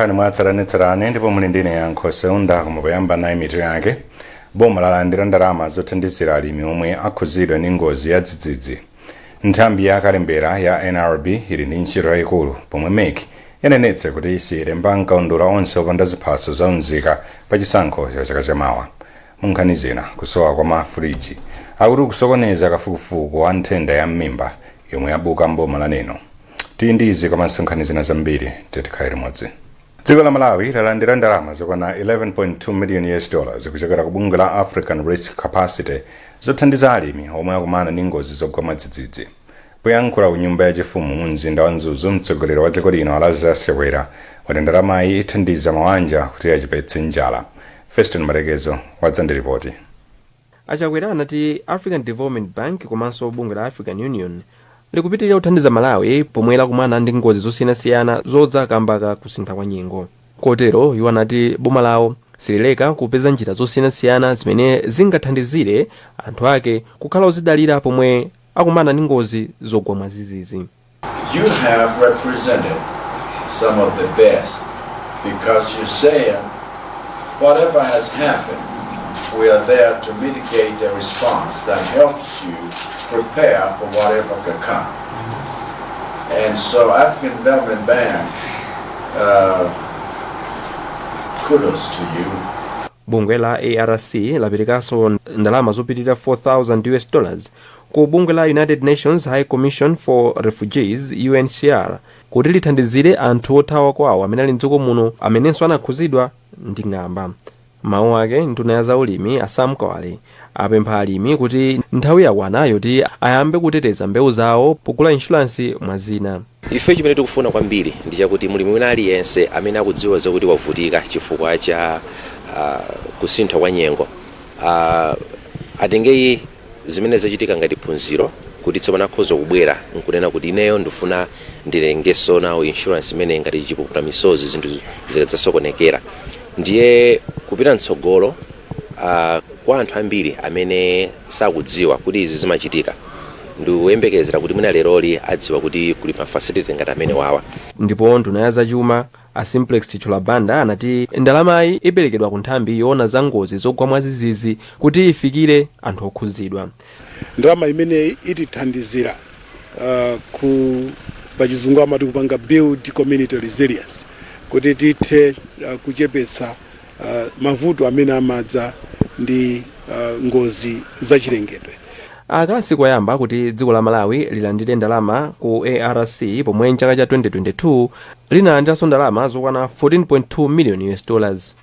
Nkhani mwatsatanetsatane ndipo muli ndine Yankho Seunda. Koma poyamba nayi mitu yake. Boma lalandira ndalama zothandizira alimi omwe akhuzidwa ndi ngozi ya dzidzidzi. Nthambi ya kalembera ya NRB ili ndi ntchito yayikulu pomwe MEC yanenetsa kuti siyilemba mkaundula onse opanda ziphaso za unzika pa chisankho cha chaka chamawa. Munkhani zina, kusowa kwa mafuriji akuti kusokoneza kafukufuku wa nthenda ya mmimba yomwe yabuka mboma la Neno. Tili ndi izi komanso nkhani zina zambiri, tikhale limodzi. Dziko la Malawi lalandira ndalama zokwana 11.2 million US dollars kuchokera ku bungwe la African Risk Capacity zothandiza alimi omwe akumana ndi ngozi zogwa mwadzidzidzi. Poyankhula ku nyumba yachifumu mu mzinda wa Mzuzu, mtsogoleri wa dziko lino Lazarus Chakwera wati ndalamayi ithandiza mawanja kuti achepetse njala. Feston Malekezo wadza ndi ripoti. A Chakwera anati African Development Bank komanso bungwe la African Union likupitirira kuthandiza Malawi pomwe lakumana ndi ngozi zosiyanasiyana zodza kamba ka kusintha kwa nyengo. Kotero iwo anati boma lawo silileka kupeza njira zosiyanasiyana zimene zingathandizire anthu ake kukhala ozidalira pomwe akumana ndi ngozi zogwa mwadzidzidzi. You have represented some of the best because you're saying whatever has happened, we are there to mitigate the response that helps you prepare for whatever could come. And so African Development Bank, kudos to you. Bungwe la ARC laperekanso ndalama zopitirira 4000 US dollars ku bungwe la United Nations High Commission for Refugees, UNHCR, kuti lithandizire anthu othawa kwawo amene ali mdziko muno amenenso anakhuzidwa ndi ng'amba. Mawu ake, nduna ya zaulimi a Sam Kawale apempha alimi kuti nthawi yakwana yoti ayambe kuteteza mbewu zawo pogula inshuransi, mwa zina. Ife chimene tikufuna kwambiri ndi chakuti mulimi wina aliyense amene akudziwa zakuti wavutika chifukwa cha kusintha kwa nyengo atenge zimene zachitika ngati phunziro, kuti tsopano akhoza kubwera nkunena kuti ineyo ndifuna ndilengeso nawo insurance imene ngati chipukuta misozi zinthu zikadzasokonekera. Ndiye kupita mtsogolo, kwa anthu ambiri amene sakudziwa kuti izi zimachitika, ndikuyembekezera kuti mwina leroli adziwa kuti kuli ma facility ngati amene wawa. Ndipo nduna ya zachuma a Simplex Chithyola Banda anati ndalamayi iperekedwa ku nthambi yoona za ngozi zogwa mwadzidzidzi kuti ifikire anthu okhuzidwa. Ndalama imeneyi itithandizira ku pachizungu amati kupanga build community resilience, kuti tithe kuchepetsa mavuto amene amadza ndi ngozi zachilengedwe. Aka sikoyamba kuti dziko la Malawi lilandire ndalama ku ARC, pomwe mchaka cha 2022 linalandiranso ndalama zokwana 14.2 million US dollars.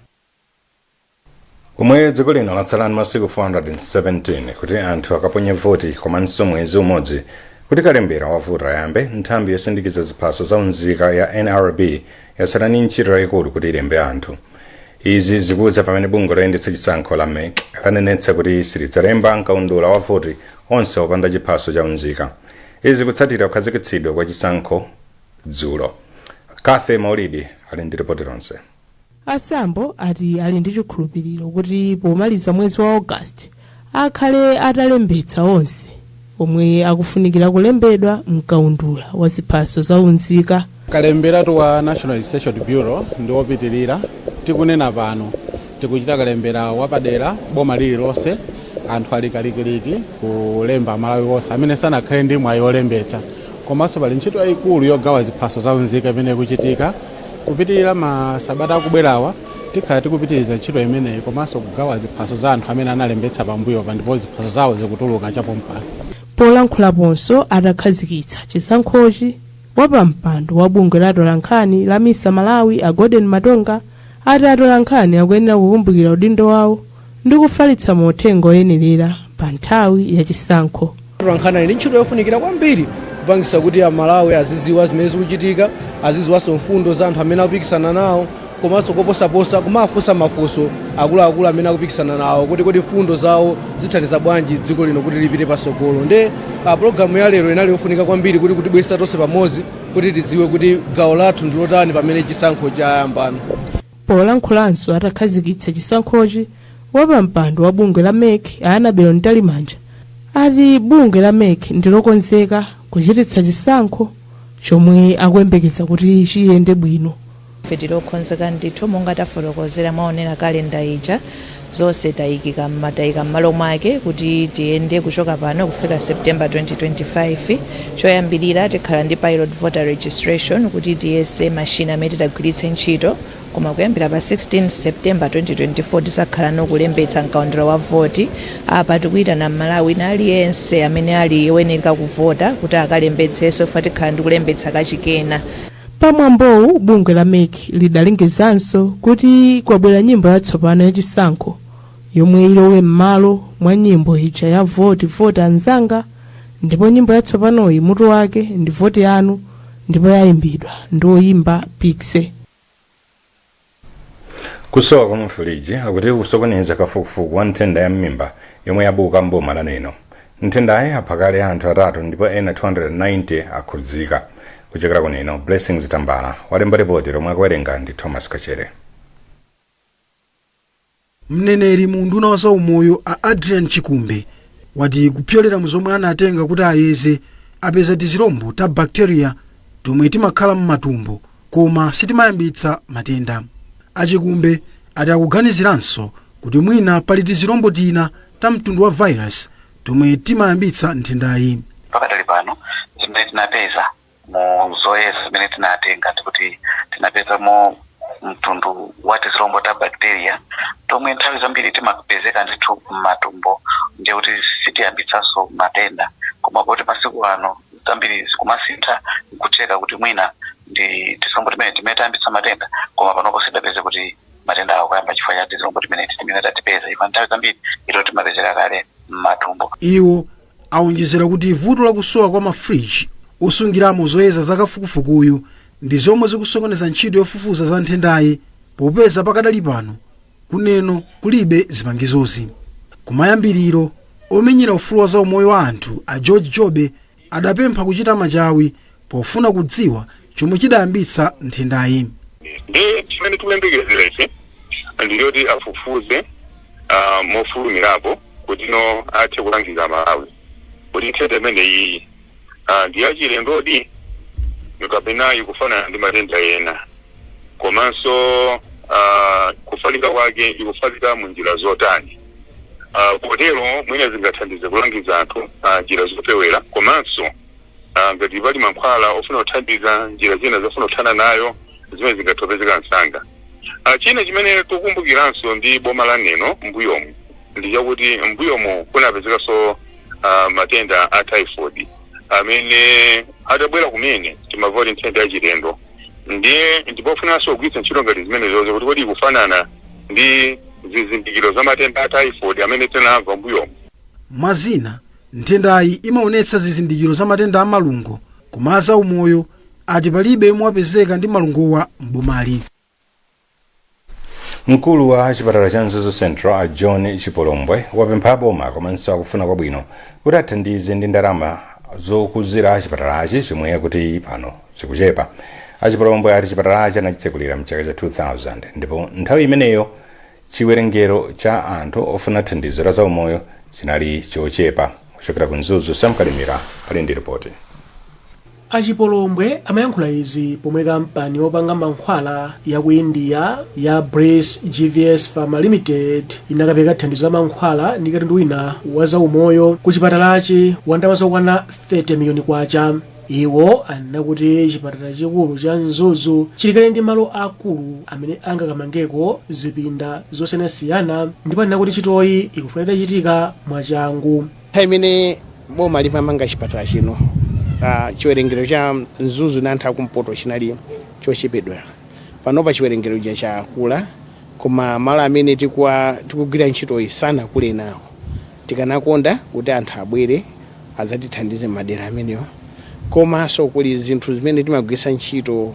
Pomwe dziko lino latsala ndi masiku 417 kuti anthu akaponye voti komanso mwezi umodzi kuti kalembera wa voti ayambe, nthambi yosindikiza ziphaso za unzika ya NRB yatsala ndi ntchito yayikulu kuti ilembe anthu. Izi zikudza pamene bungwe loyendetsa chisankho la MEC lanenetsa kuti silidzalemba mkaundula wa voti onse opanda chiphaso cha unzika. Izi kutsatira kukhazikitsidwa kwa chisankho dzulo. Kathe Maulidi ali ndi ripoti lonse. A Sambo ati ali ndi chikhulupiriro kuti pomaliza mwezi wa Ogasiti akhale atalembetsa onse omwe akufunikira kulembedwa mkaundula wa ziphaso za unzika. Kalemberatu wa National Registration Bureau ndi wopitirira. Tikunena pano tikuchita kalembera wapadera boma lililonse. Anthu ali kalikiliki kulemba Malawi wonse amene sanakhale ndi mwayi wolembetsa. Komanso pali ntchito yayikulu yogawa ziphaso za unzika imene ikuchitika. Kupitirira masabata akubwerawa tikhala tikupitiriza ntchito imeneyi komanso kugawa ziphaso za anthu amene analembetsa pambuyopa, ndipo ziphaso zawo zikutuluka chapompano. Polankhulaponso atakhazikitsa chisankhochi, wapampando wa bungwe la atolankhani la MISA Malawi a Gordon Matonga ati atolankhani akuyenera kukumbukira udindo wawo ndi kufalitsa mauthenga oyenerera pa nthawi ya chisankho. Atolankhani ali ndi ntchito yofunikira kwambiri kupangisa kuti Amalawi aziziwa zimene zikuchitika, aziziwanso mfundo za anthu amene akupikisana nawo, komanso koposaposa kumafunsa mafunso akuluakulu amene akupikisana nawo kuti kodi mfundo zawo zithandiza bwanji dziko lino kuti lipite pasogolo. Nde pulogalamu ya lero inali yofunika kwambiri kuti kutibweretsa tonse pamodzi kuti tidziwe kuti gawo lathu ndi lotani pamene chisankho chayambano. Polankhulanso atakhazikitsa chisankhochi, wapampando wa bungwe la MEC a Annabel Mtalimanja ati bungwe la MEC ndilokonzeka kuchititsa chisankho chomwe akuyembekeza kuti chiyende bwino. Ife tili okonzeka ndithu. Monga tafotokozera, mwaonera kalenda ija, zonse tayikika tayika m'malo mwake kuti tiyende kuchoka pano kufika September 2025. Choyambirira tikhala ndi pilot voter registration kuti tiyese mashina amene titagwiritse ntchito, koma kuyambira pa 16 September 2024 tizakhala nokulembetsa mkaundula wa voti. Apa tikuyitana Mmalawi na aliyense amene ali oyenera kuvota kuti akalembetsenso, ife tikhala ndi kulembetsa kachikena. Pamwambowu, bungwe la MEC lidalengezanso kuti kwabwera nyimbo yatsopano yachisankho yomwe ilowe m'malo mwa nyimbo ija ya "Voti Voti Anzanga", ndipo nyimbo yatsopanoyi mutu wake ndi "Voti Yanu" ndipo yayimbidwa ndi oyimba Piksy. Kusowa kwa mafuliji akuti kusokoneza kafukufuku wa nthenda ya mmimba yomwe yabuka mboma la Neno. Nthendayi apha kale anthu atatu ndipo ena 290 akhudzika. Kuchokera ku Neno, Blessings Tambala walemba ripoti lomwe akuwerenga ndi Thomas Kachere. Mneneri mu unduna wa zaumoyo a Adrian Chikumbe wati kupyolera mu zomwe anatenga kuti ayeze, apeza tizilombo ta bacteria tomwe timakhala m'matumbo koma sitimayambitsa matenda. Achikumbe ati akuganiziranso kuti mwina pali tizilombo tina ta mtundu wa virus tomwe timayambitsa nthendayi. Pakatali pano zimene tinapeza mu zoyeza zimene tinatenga, ndikuti tinapezamo mtundu wa tizilombo ta bacteria tomwe nthawi zambiri timapezeka ndithu m'matumbo, ndiye kuti sitiyambitsanso matenda. Koma poti masiku ano zambiri zikumasintha, nkutheka kuti mwina ndi tizilombo timene timene tayambitsa matenda, koma panopo sidapeze kuti matenda awo kuyamba chifukwa cha tizilombo timene timene tatipeza, chifukwa nthawi zambiri ito timapezeka kale m'matumbo. Iwo awonjezera kuti vuto lakusowa kwa mafriji osungiramo zoyeza zakafukufukuyu ndi zomwe zikusokoneza ntchito yofufuza za nthendayi, popeza pakadali pano kuneno kulibe zipangizozi. Kumayambiriro, omenyera ufulu wa zaumoyo wa anthu a George Jobe adapempha kuchita machawi pofuna kudziwa chomwe chidayambitsa nthendayi. Ndi chimene tikuyembekezera ife ndiyoti afufuze mofulumirapo kuti no athe kulangiza Malawi kuti nthenda imeneyi ndi yachilendodi kapena ikufanana ndi matenda ena, komanso kufalika kwake ikufalika mu njira zotani. Potero mwina zingathandize kulangiza anthu njira zopewera, komanso ngati pali mankhwala ofuna kuthandiza, njira zina zofuna kuthana nayo zimene zingathe msanga. China chimene tikukumbukiranso ndi boma la Neno mbuyomu ndi chakuti mbuyomu kunapezekanso matenda a typhoid amene atabwera kumene timamva kuti nthenda yachilendo. Ndiye ndipofunanso kugwiritsa ntchito ngati zimene zozo kuti kodi ikufanana ndi zizindikiro za matenda a typhoid amene tinamva mbuyomu. Mwazina, nthendayi imaonetsa zizindikiro za matenda a malungo, koma azaumoyo ati palibe yemwe wapezeka ndi malungowa m'bomali. Mkulu wa chipatala cha Mzuzu Central a John Chipolombwe wapempha boma komanso akufuna kwabwino kuti athandize ndi ndalama zokuzira chipatalachi chomwe kuti pano chikuchepa. Achipolombwe ati chipatalachi anachitsekulira mchaka cha 2000 ndipo nthawi imeneyo chiwerengero cha anthu ofuna thandizo la zaumoyo chinali chochepa. Kuchokera ku Mzuzu, Sam Kalimira ali ndi ripoti. Achipolombwe amayankhula izi pomwe kampani yopanga mankhwala ya ku India ya Bliss GVS Pharma Limited inakapereka thandizo la mankhwala ndi katundu wina wa zaumoyo ku chipatalachi wa ndalama zokwana 30 miliyoni kwacha. Iwo anena kuti chipatala chikulu cha Mzuzu chilikale ndi malo akulu amene angakamangeko zipinda zosiyanasiyana, ndipo anena kuti ntchitoyi ikufunika itachitika mwachangu. Nthawi imene boma limamanga chipatala chino, chiwerengero cha Mzuzu na anthu akumpoto chinali chochepedwa. Panopa chiwerengero cha chakula, koma malo amene tikugwira ntchitoyi sanakule nawo. Tikanakonda kuti anthu abwere adzatithandize madera amenewo, komanso kuli zinthu zimene timagwiritsa ntchito,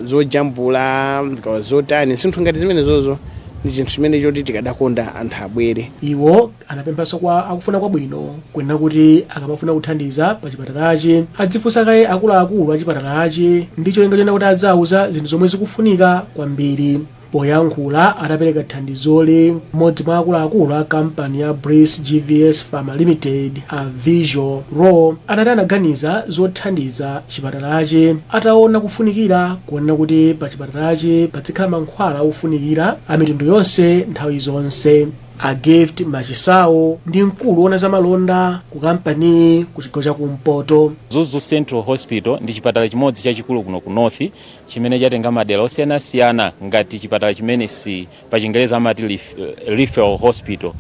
zojambula, zotani, zinthu ngati zimenezozo ndi chinthu chimene choti tikadakonda anthu abwere. Iwo anapemphanso kwa akufuna kwabwino kunena kuti akamafuna kuthandiza pa chipatalachi adzifunsa kaye akuluakulu a chipatalachi ndi cholinga chonena kuti adzauza zinthu zomwe zikufunika kwambiri. Poyankhula atapereka thandizoli, mmodzi mwa akuluakulu a kampani ya Brice GVS Pharma Limited, a Visual Raw, anati anaganiza zothandiza chipatalachi ataona kufunikira kuonera kuti pa chipatalachi pazikhala mankhwala ofunikira a mitundu yonse nthawi zonse. A Gift Machisawo ndi mkulu wona zamalonda ku kampani ku chigawo chakumpoto. Mzuzu Central Hospital ndi chipatala chimodzi chachikulu kuno ku North chimene chatenga madera osiyanasiyana ngati chipatala chimene si pa Chingereza amati referral hospital.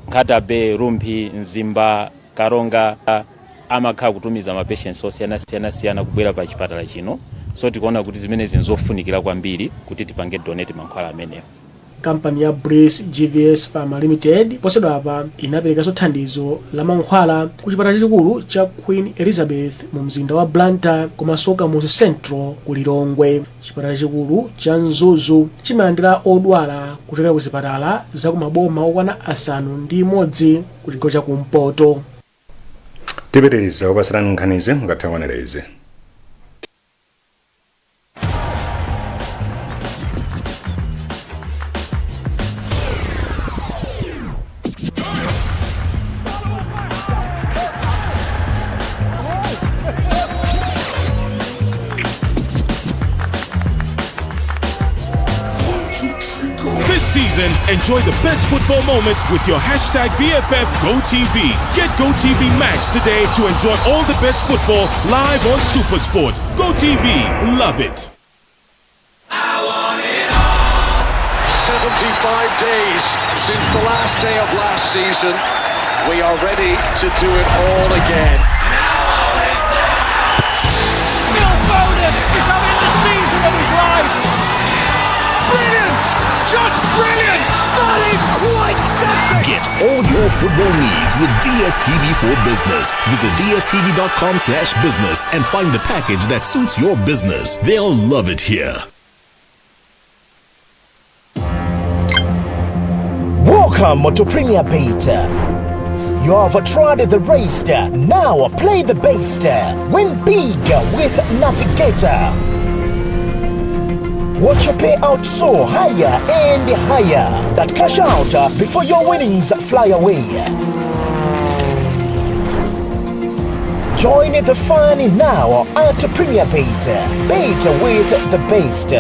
Nkhata Bay, Rumphi, Mzimba, Karonga amakhala kutumiza ma patients osiyanasiyana kubwera pa chipatala chino, so tikuona kuti zimenezi nzofunikira kwambiri kuti tipange donate mankhwala amenewo. Kampani ya Brice GVS Pharma Limited posachedwapa inaperekanso thandizo la mankhwala ku chipatala chachikulu cha Queen Elizabeth mu mzinda wa Blantyre komanso Kamuzu Central ku Lilongwe. Chipatala chachikulu cha Mzuzu chimalandira odwala kuchokera ku zipatala za kumaboma okwana 6 ku chigawo chakumpoto. Tipitiriza kupasirani nkhanizi mukatha kuonera izi. This season, enjoy the best football moments with your hashtag BFF GoTV. Get GoTV Max today to enjoy all the best football live on Supersport. GoTV, love it. 75 days since the last day of last season. We are ready to do it all again. Phil Foden is having the season of his life. Brilliant! Just brilliant! That is quite something! Get all your football needs with DSTV for Business. Visit dstv.com/business and find the package that suits your business. They'll love it here. Welcome to Premier Bet. You have tried the race, now play the best. Win big with Navigator. Watch your payout soar higher and higher. But cash out before your winnings fly away. Join the fun now at Premier Bet. Bet with the best.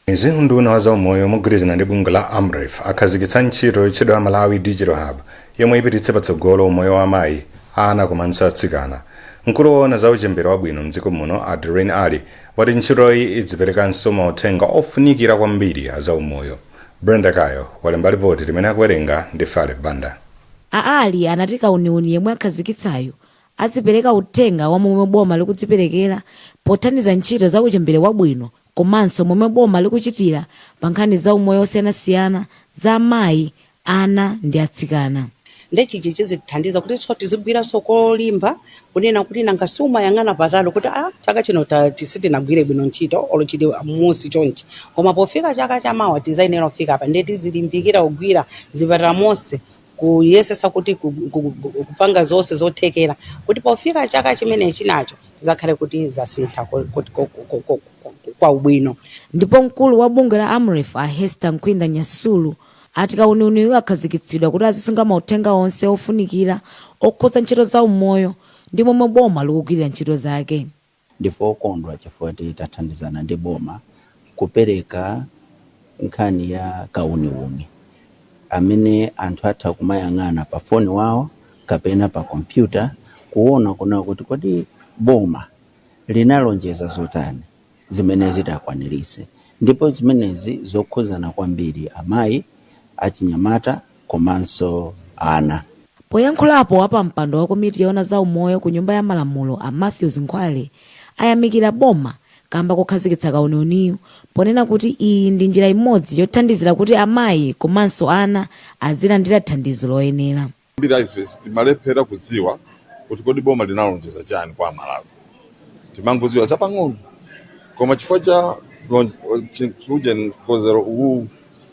Izi unduna wa zaumoyo mogwirizana ndi bungwe la AMREF akhazikitsa ntchito yotchedwa Malawi Digital Hub yomwe ipititse patsogolo umoyo wa amayi, ana komanso atsikana. Mkulu woona za uchembere wabwino mdziko muno, a Doreen Ali, wati ntchitoyi idziperekanso mauthenga ofunikira kwambiri a zaumoyo. Brenda Kayo walemba ripoti limene akuwerenga ndi Fale Banda. A Ali anati kauniuni yemwe akhazikitsayo azipereka uthenga wa momwe boma likudziperekera pothandiza ntchito za uchembere wabwino komanso momwe boma likuchitira pa nkhani za umoyo osiyanasiyana za amayi, ana ndi atsikana. Ndechichi chizithandiza kuti so tizigwiranso kolimba kunena kuti nanga siumayang'ana patali kuti a chaka chino sitinagwire bwino ntchito olo chili musi chonchi, koma pofika chaka chamawa tizayenera kufika apa. Ndiye tizilimbikira kugwira zipatala monse kuyesesa kuti kupanga zonse zothekera kuti pofika chaka chimene chinacho tizakhale kuti zasintha kwa ubwino. Ndipo mkulu wa bungwe la AMREF, a Hester Nkwinda Nyasulu, ati kauniuniyu akhazikitsidwa kuti azisunga mauthenga onse ofunikira okhudza ntchito za umoyo ndi momwe boma likugwirira ntchito zake. Ndife okondwa chifukwa tathandizana ndi boma kupereka nkhani ya kauniuni amene anthu atha kumayang'ana pa foni wawo kapena pa kompyuta kuona kuna kuti kodi boma linalonjeza zotani zimene zitakwaniritse, ndipo zimenezi zokhuzana kwambiri amayi, achinyamata komanso ana. Poyankhulapo, wapampando wa komiti yoona za umoyo ku Nyumba ya Malamulo, a Matthews Nkhwale, ayamikira boma kamba kokhazikitsa kauniuniyu ponena kuti iyi ndi njira imodzi yothandizira kuti amayi komanso ana azilandira thandizo loyenera. Mbiri ife timalephera kudziwa kuti kodi boma linalonjeza chani kwa Amalawi, timangodziwa zapang'ono, koma chifukwa cha uje mkonzero uwu,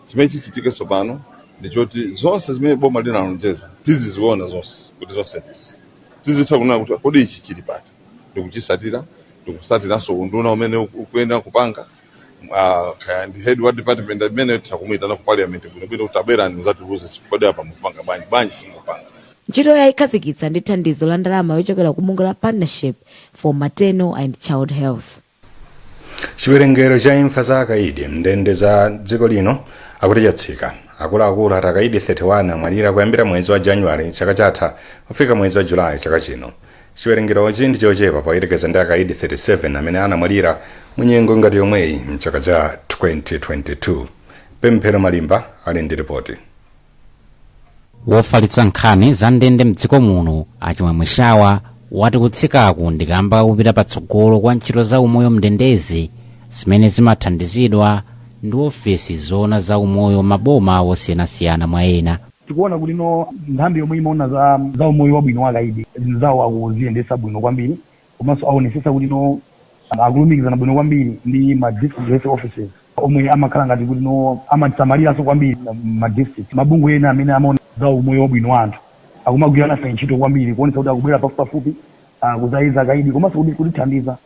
chimene chichitike tsopano ndichoti zonse zimene boma linalonjeza tiziziona zonse, kuti zonse tizitha kunena kuti kodi ichi chili pati, ndikuchisatira, ndikusatiranso unduna umene ukuyenera kupanga. Kaya ndi head wa department amene takumuyitana ku parliament bwinobwino kuti abwerani muzatiuze, kodi apa mukupanga bwanji, bwanji simukupanga? Ntchitoyi ayikhazikitsa ndi thandizo la ndalama yochokera ku bungwe la Partnership for Maternal and Child Health. Chiwerengero cha imfa za akaidi mndende za dziko lino akuti chatsika. Akuluakulu ati akaidi 31 amwalira kuyambira mwezi wa Januwale chaka chatha kufika mwezi wa Julayi chaka chino. Chiwerengerochi ndi chochepa poyerekeza ndi akaidi 37 amene anamwalira mu nyengo ngati yomweyi mchaka cha 2022. Pemphero Malimba ali ndi ripoti. Wofalitsa nkhani za ndende mdziko muno, Achimwemwe Shawa, wati kutsikaku ndikamba kupita patsogolo kwa ntchito za umoyo mndendezi zimene zimathandizidwa ndi ofesi zona za umoyo maboma osiyanasiyana mwa ena. Tikuona kuti no nthambi yomwe imaona za umoyo wabwino wa akaidi, zinthu zawo akuziyendesa bwino kwambiri, komanso aonesesa kuti no akulumikizana bwino kwambiri ndi ma district health offices omwe amakhala ngati kuti no amasamaliranso kwambiri ma district. Mabungwe ena amene amaona za umoyo wabwino wa anthu akumagwira nafe ntchito kwambiri kuonetsa kuti akubwera pafupipafupi kuzayeza akaidi komanso kutithandiza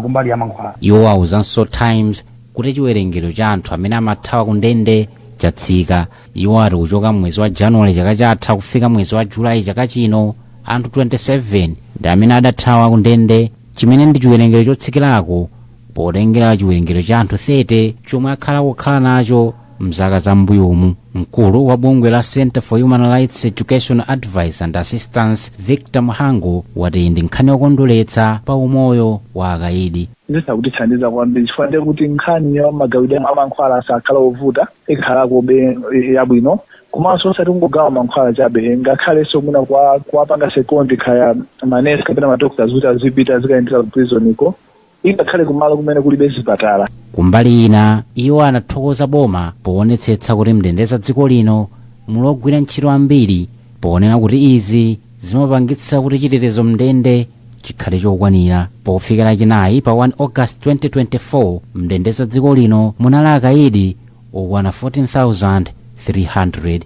kumbali ya mankhwala. Iwo awuzanso Times kuti chiwerengero cha anthu amene amathawa ku ndende chatsika. Iwo ati kuchoka mwezi wa Januwale chaka chatha kufika mwezi wa Julayi chaka chino, anthu 27 ndi amene adathawa ku ndende, chimene ndi chiwerengero chotsikirako potengera chiwerengero cha anthu 30 chomwe akhala kukhala nacho mzaka za mbuyomu. Mkulu wa bungwe la Center for Human Rights Education, Advice and Assistance, Victor Muhango, wati ndi nkhani yokondweretsa pa umoyo wa akaidi. Zisakutithandiza kwambiri chifukwa ndiye kuti nkhani ya magawidwe a mankhwala sakhala ovuta, ikhalakobe yabwino, komanso osati kungogawa mankhwala chabe, ngakhalenso mwina kuwapanga second khaya manesi kapena madoctors kuti azipita azikayendera ku prison iko, ingakhale kumalo kumene kulibe zipatala. Kumbali ina, iwo anathokoza boma poonetsetsa kuti mndende za dziko lino muli ogwira ntchito ambiri, ponena kuti izi zimapangitsa kuti chitetezo mndende chikhale chokwanira. Pofika Lachinayi pa 1 August 2024, mndende za dziko lino munali akaidi okwana 14,300.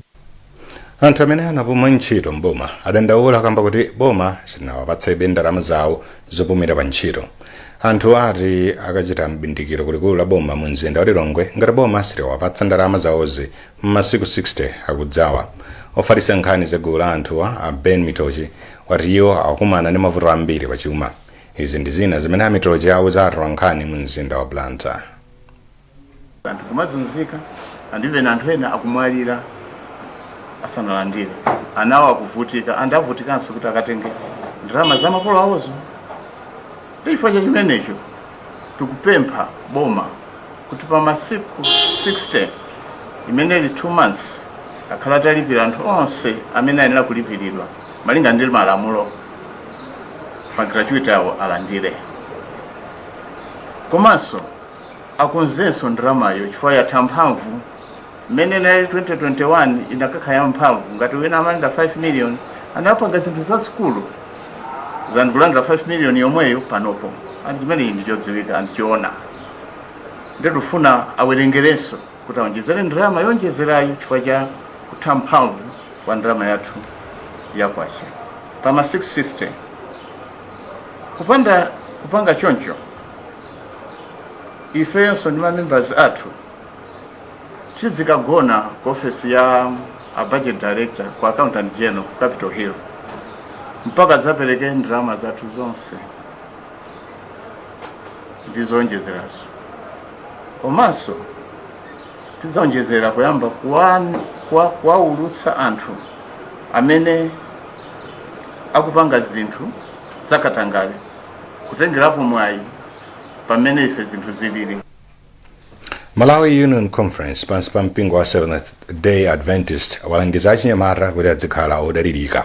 Anthu amene anapuma ntchito mboma adandaula kamba kuti boma silinawapatsebe ndalama zawo zopumira pa ntchito. Anthu ati akachita mbindikiro kulikulu la boma mu mzinda wa Lilongwe ngati boma siliwapatsa ndalama zawozi m'masiku 60 akudzawa. Ofalitsa nkhani za gulu la anthuwa, a Ben Mitochi, wati iwo akukumana ndi mavuto ambiri pachuma. Izi ndi zina zimene a Mitochi auza atolankhani mu mzinda wa Blantyre. Anthu kumazunzika and even anthu ena akumwalira asanalandire. Anawo akuvutika and avutikanso kuti akatenge ndalama za makolo awozo. Ndi chifukwa cha chimenecho tikupempha boma kuti pa masiku 60, imene ili 2 months, akhala atalipira anthu onse amene ayenera kulipiridwa malinga ndi malamulo, ma gratuity awo alandire, komanso akonzenso ndalamayo chifukwa yatha mphamvu. Mmene inali 2021 inakakhala ya mphamvu. Ngati wina amalandira 5 million, anapanga zinthu zazikulu than kulandira 5 million yomweyo panopo, and chimene ndi chodziwika and chiona. Ndikufuna awerengerenso kuti aonjezere ndalama yonjezerayo chifukwa cha kutha mphamvu kwa ndalama yathu ya kwacha pa masiku 60. Kupanda kupanga choncho, ifenso ndi mamembers athu tidzikagona ku ofesi ya a budget director ku Accountant General ku Capitol Hill mpaka dzapereke ndalama zathu zonse ndi zonjezerazo. Komanso tidzaonjezera kuyamba kuwaulutsa anthu amene akupanga zinthu zakatangale, kutengerapo mwayi pamene ife zinthu zilili. Malawi Union Conference pansi pa mpingo wa Seventh Day Adventist walangiza achinyamata kuti adzikhala odalirika.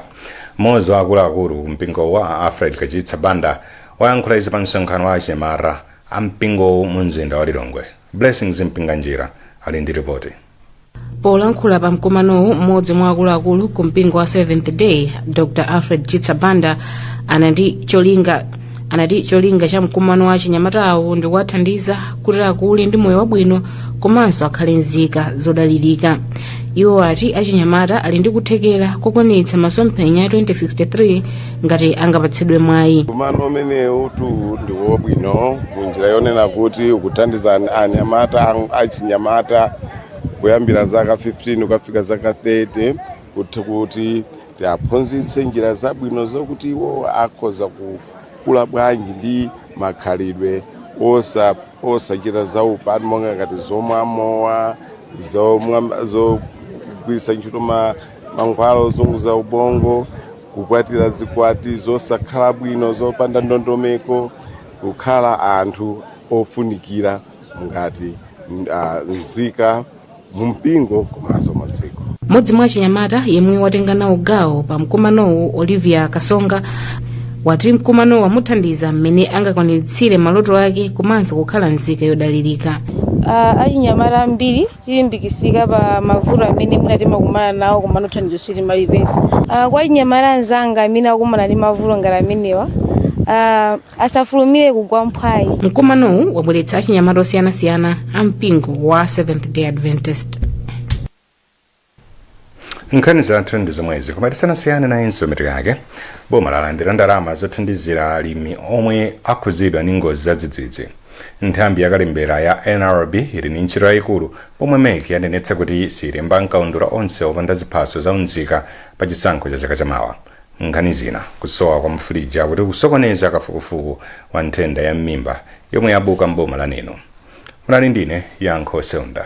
Mmodzi wa akuluakulu ku mpingo wa Alfred Kachitsa Banda wayankhula izi pa msonkhano wa achinyamata a mpingowu mu mzinda wa Lilongwe. Blessings Mpinganjira ali ndi ripoti. Polankhula pa mkumanowu, mmodzi mwa akuluakulu ku mpingo wa Seventh Day, Dr Alfred Chitsa Banda, anati cholinga cha mkumano wa achinyamatawo ndi kuwathandiza kuti akule ndi moyo wabwino komanso akhale nzika zodalirika. Iwo ati achinyamata ali ndi kuthekera kokwaniritsa masomphenya a 2063 ngati angapatsidwe mwayi. Mkumano umenewu tu ndi wabwino munjira yonena kuti ukuthandiza anyamata achinyamata kuyambira zaka 15 kukafika zaka 30 kuti tiaphunzitse njira zabwino zokuti iwo akhoza kukula bwanji ndi makhalidwe osachita zaupandu, monga ngati zomwa mowa, zomwa, zogwiritsa ntchito mankhwala ozunguza ubongo, kukwatira zikwati zosakhala bwino, zopanda ndondomeko, kukhala anthu ofunikira ngati nzika mumpingo komanso madziko. Mmodzi mwa achinyamata yemwe watenga nawo gawo pa mkumanowu, Olivia Kasonga, wati mkumanowu wamuthandiza mmene angakwaniritsire maloto ake komanso kukhala nzika yodalirika. Achinyamata ambiri tilimbikisika pa mavuto amene mwina timakumana nawo, komano thandizo sitimalipeza. Kwa achinyamata anzanga amene akumana ndi mavuto ngati amenewa, asafulumire kugwa mphwayi. Mkumanowu wabweretsa achinyamata osiyanasiyana a mpingo wa Seventh Day Adventist. Nkhani zathu ndi zomwezi, koma tisanasiyane nayinso mitu yake. Boma lalandira ndalama zothandizira alimi omwe akhuzidwa ndi ngozi zadzidzidzi. Nthambi yakalembera ya NRB ili ndi ntchito yayikulu, pomwe MEC yanenetsa kuti siyilemba mkaundula onse opanda ziphaso za unzika pa chisankho cha chaka chamawa. Nkhani zina: kusowa kwa mafuliji akuti kusokoneza kafukufuku wa nthenda ya m'mimba yomwe yabuka mboma la Neno. Munali ndine Yankho Seunda.